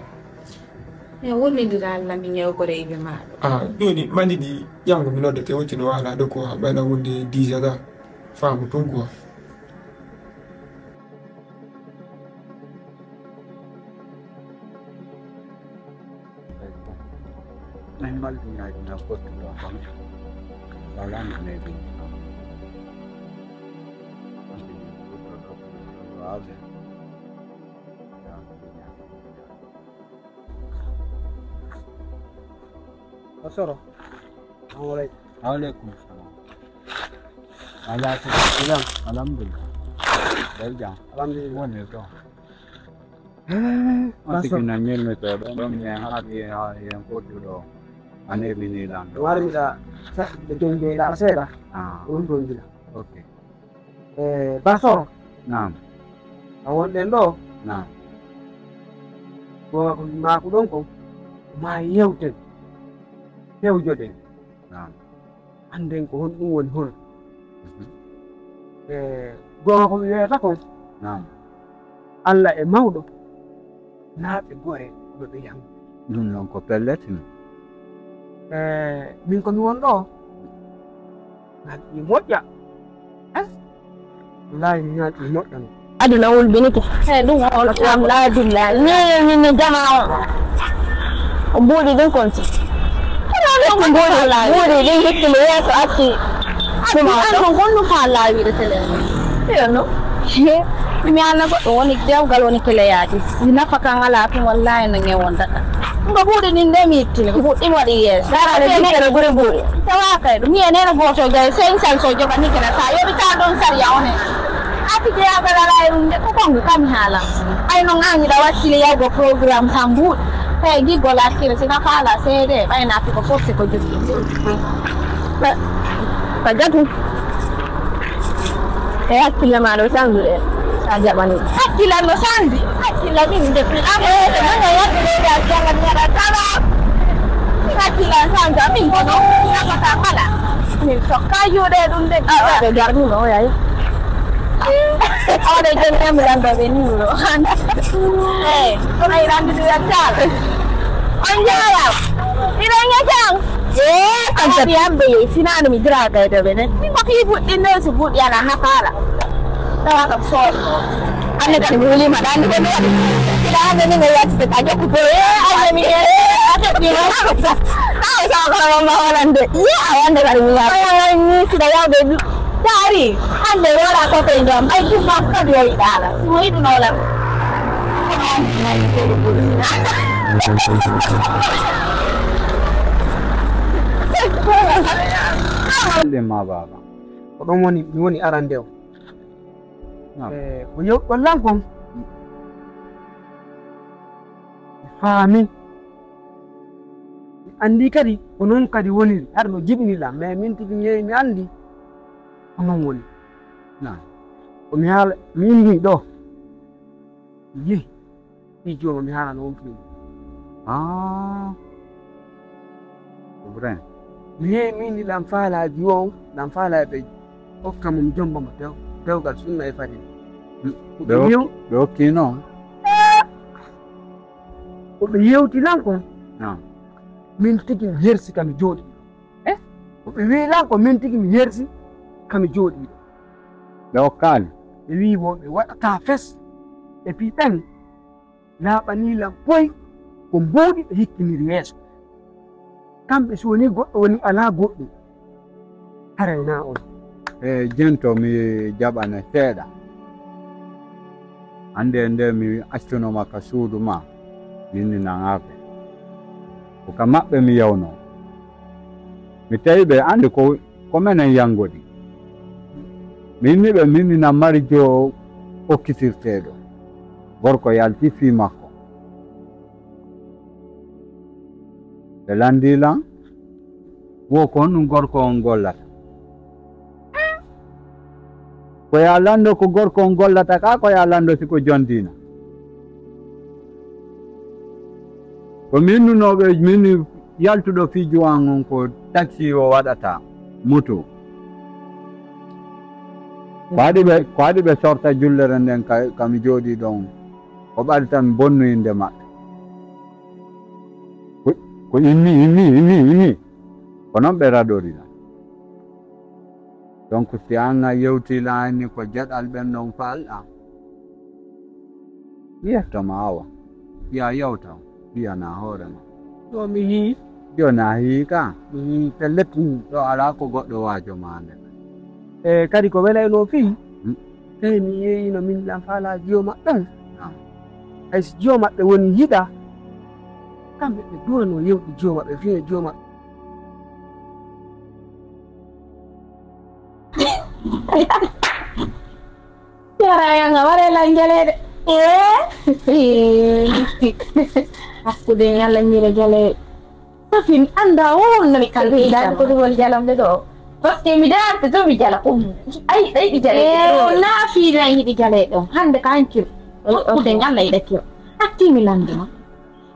E wonnidira Allah min yewkore e ɓe maɗo. Ah, joni mani ɗi ƴamgo mi noddete wocci no wala ɗo ko ɓayna wonde dix heures faamu tun quoi. Min maldinaji na fottuɗo kam wala no nebi. Asoro. Assalamu alaikum. Alaikum salam. Ala ko jam. Alhamdulillah. Dai jam. Alhamdulillah. Woni to. Eh, on tigi na nyel mi to ɗon mi ha yen ko ɗo. Ane bini lan ɗo. Wari mi da sa de jonde da seda. Ah. On don dina. Okay. Eh, Basoro. Naam. A wonɗen ɗo. Naam. Ko ma ko ɗon ko ma yewten. Fewjoɗen. Naam. Annden ko honɗum woni hono. Mhm. Eh, goonga ko mi wiyata kon. Naam. Allah e mawɗo. Naaɓe gore no ɓe yam. Ɗum noon ko pellet no. Eh, min ko mi won ɗo. Ngal mi moƴƴa. Eh? Wallaahi mi ngal mi moƴƴa no. Aduna wulbinike. Hey, ɗum o wala. Wallaahi billaahi. Ni, ni, ni jama on. O buuɗi ɗum kon si. Buuɗi, buuɗi ɗum hitti mo yeeso acci. Acci an kon honno fa laawiɗo tele. Yo no. Mi anna goɗɗo woni dewgal woni keleyaji. Si nafa kan ala tun wallahi no ngewon data. Ngo buuɗi ɗin nde mi ittini ko buuɗi waɗi yeeso. Dara le dikkere gure buuɗi. Tawa kay ɗum ye nena goto jay cinq cents so joga ni kena sa yoɓi ka ɗon sariya one. Ati jeyagal ala e ɗum de ko kongo kam haala. Ay no ngañiɗa wakkili yawgo programme tan buuɗi. Tawi giggol hakkille sina faala seede ɓayna fiko fof siko joggi. Ka jatu. E hakkille ma ɗo sanduɗe a jaɓani. Hakkille no sandi. Hakkille min de. Amoyede nanga yadde leydi a janga mi waɗa tala. Hakkille an sandi amin kono. Nafata kala. Min sokka juuɗe ɗum de. Awa ɓe garnima o yayi. Awa ɓe jonniyami landoɓe ni wuro. Eyi, kono e landude wettaala. On njaaraama. Iɗen ñataan. Ee, kanko. Adi am ɓe yehi, sinaa no mi dira kay to ɓe ne. Min ko fii buɗɗi ne, so buɗɗi ala nafaala. Tawa kam soori. Anne kadi mi wuliima ɗa, anne ko mi waɗi. Ila anne ni mi yaltide ka jokku ko. Ee, anne mi, ee, a toɓɓi ma. Tawa sa ko ma walande. Ye, a wande kadi mi yaɓa. Ay, ay, ay, ni sida yawde. Taari, hannde wala ko to e doom, ay ɗum ma ko kadi o yiɗaala. Mo yiɗuno lam. Ɗum ma baaba. Ko ɗum woni, mi woni arande o. Naam. Eh, ko yewɗon lan kon. Mi faami. Mi anndi kadi ko noon kadi woniri. Haɗa no jiɓini lan, mais min tigi mi yehi mi anndi ko noon woni. Naam. Ko mi haala, mi inni ɗo. Mi yehi. Fii jooma mi haalano on fii. Ah. C'est vrai. Mi yehi mi inni lan faalaaji on, lan faalaaji ɓe hokka mum jomba mo dew-, dewgal sunna e fadil. Mm. Ko ɓe ɓe hok-, yew-, ɓe hokki non. Eh! Ko ɓe yewti lan kon. Ah. Min tigi mi hersi ka mi jooɗi. Eh? Ko ɓe wiyi lan ko min tigi mi hersi ka mi jooɗi. Ɓe hokkaali. Ɓe wiyi bo ɓe waɗata fes. Et puis ɓen laaɓani lan poy ko mbuuɗi ɓe hikkiniri yeeso. Kamɓe so woni goɗɗo woni alaa goɗɗum. Arayna on. E jento mi jaɓane seeɗa. Hannde nde mi accunoma ka suudu ma, min ni naŋaɓe. Ko ka maɓɓe mi yawno. Mi tawi ɓe andi ko, ko menen yanngodi. Min ni ɓe min ni na mari jo okkitirteeɗo. Gorko yalti fii makko. Ɓe lanndii lan, wo ko honɗum gorko on gollata? Ko yaa lanndo ko gorko on gollata ka, ko yaa lanndo si ko jondiina. Ko min nunooɓe, min yaltuɗo fii juwan on ko taxi o waɗata, moto. Ko haɗi ɓe, ko haɗi ɓe sorta jullere nden ka, ka mi jooɗii ɗon, ko ɓaɗi tan bonnu innde maɓɓe. Ko, ko immi, immi, immi, immi. Ko non ɓe raɗorina. Donc, si an a yewti laani ko jaɗal ɓen non faalɗa, yetto ma awa. Ya yawta, mbiyana hoore ma. Ɗo mi hii. Joni a hii ka? Mi hii pellet. Ɗo alaa ko goɗɗo waajo ma nde. E kadi ko welayno fii, hmm, tawi mi yeeyino min lan faalaa jiyo maɓɓe on. Naam. Hay si jiyo maɓɓe woni yiɗa, kamɓe ɓe duwano yewti jiyo maɓɓe fii e jiyo maɓɓe. Yara yanga ware lan jaleede. Eh? Hakkude yalla ñire jaleede. Safin anda won nani kalbi dan ko dum jalam de do. Parce que mi dan ko dum jala ko. Ay day di jale. Eh, na fi dan yi di jale do. Hande kan ki. O o ten Allah ida ki. Atti mi lande ma.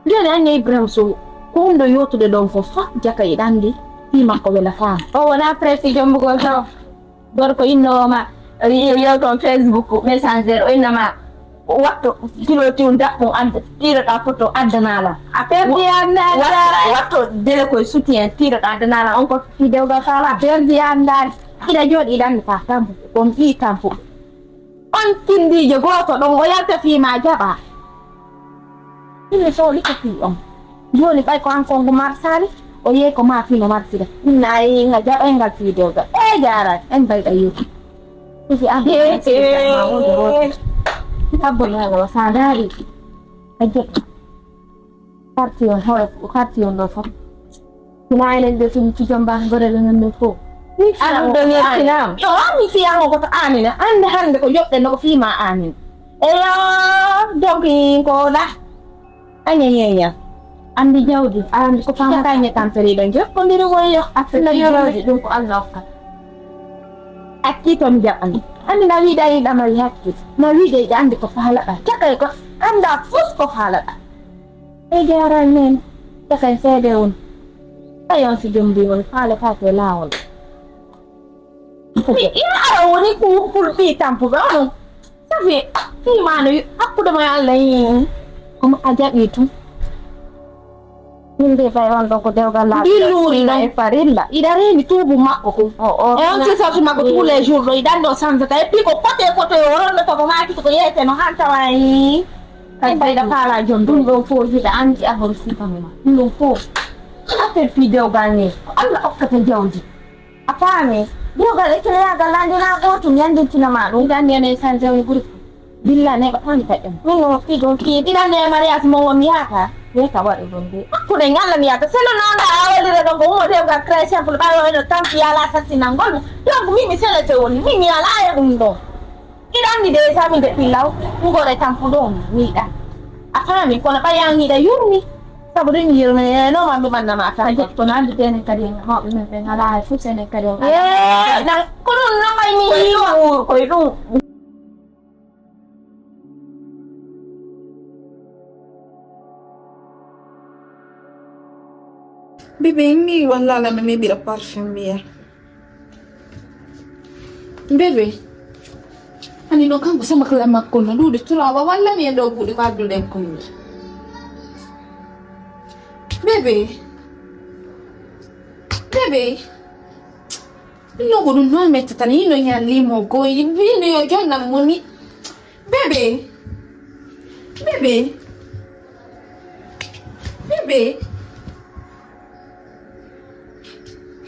Joni an Ibrahim so ko hundo yotude don ko fa jaka idandi. Fi makko wela fa. O wona presi jombugol taw. Gorko innoowo ma, yo, yo toon Facebook, Messenger, o inna ma, watto kilo tiw daɓɓum adda, tiiroɗaa foto addanaa lan. A perdi anndaali. Watto dele koye soutien, tiiroɗaa addanaa lan. On ko fii dewgal faala. A perdi anndaali. Iɗa jooɗi iɗa anndi ka tampu, ko mi ɓii tampu. On tinndiijo gooto ɗon, o yalta fii ma jaɓa. Ɗum mi sohli ko fii on. Jooni ɓay ko an konngo marsali, o yehi ko ma fii no marsira. Inna a yehi nga jaɓay ngal fii dewgal. E jaaraani, en mbayɗa yehi. Fii an ko marsiri ma wonde woote. Abbo naaga wa sandaari. A jetta. Karti on, hoore, karti on ɗo fof. Hina enen ɓe fini fijo mba gorel men men fof. An ɗo ngertinama. Yo, mi fiyango ko to Amina. Ande hande ko joɗɗen no ko fima Amina. Eyo, donc ko la. Anya nyenya. Andi jawdi, andi ko fama. Kanye tampere ɗon jokkondiri woyo. Affaire jawdi ɗum ko Allah okka. Akki ton jaɓan. Andi na wiɗa yiɗa mari hakki. Na wiɗa yiɗa andi ko falaɗa. Cakay ko anda fof ko falaɗa. E jaaraani neene, caka e seede on. Tawi on si jombii on, faaletaake e laawol. Ina ara woni ku-, kulɓi tampuɓe on. Safi, fii maa no hakkude ma e Allah, ii. Kono a jaɓii tun. Min de fay on ɗon ko dewgal laaɓi. Mbi luuri ɗon e farilla. Iɗa reeni tuubu maɓɓo ko. O, o, e on na-, tisatu makko tous les jours ɗo. Iɗan ɗo sanzata. E pii ko kote kote o ronnoto ko maaki ko yeete no han tawa, ii. Kadi mbayɗa faala jom ɗum ɗon fof hiɗa anndi ahol sifa ma. Ɗum ɗon fof. Affaire fii dewgal ni, ko Allah okkata jawdi. A faami? Dewgal e keleyagal lande na gootum yandintina ma ɗum. Hiɗa anndi ene sanse on groupe. Billa neɓa tan kaƴƴam. Ɗum ɗon fii ɗum fii. Hiɗa anndi e mariage mo won yaaka. Weka waɗu ɗum de. Hakkunde ngalla mi yaaka. Seno nanga a wallira ɗon ko umo dewgal très simple ɓayo eno tampi ala sassinangol. Donc min mi selete woni. Min mi ala e ɗum ɗon. Iɗa anndi déjà min de ɓillaw, ngore tan ko ɗon mi yiɗa. A faami, kono ɓay an iɗa yurmi. Sabu ɗum yurminoma mi ɓannama a tan. Kono anndi tenen kadi en mawɓe men ɓe ngalaa hay fof senen kadi en alaa. Ee, nan, ko ɗum no mbay mi yiima wuur koye ɗum. Bibi, mi wallala mi mi ɓiɗa parfum mi ya. Bébé, ani no kanko sama kala makko no ɗuuɗi turawa walla mi e ɗo buuɗi ko adduɗen ko mi. Bébé, bébé, no ko ɗum no mettata ni no yalli mo goyi bino yo jonnam mo ni. Bébé, bébé, bébé.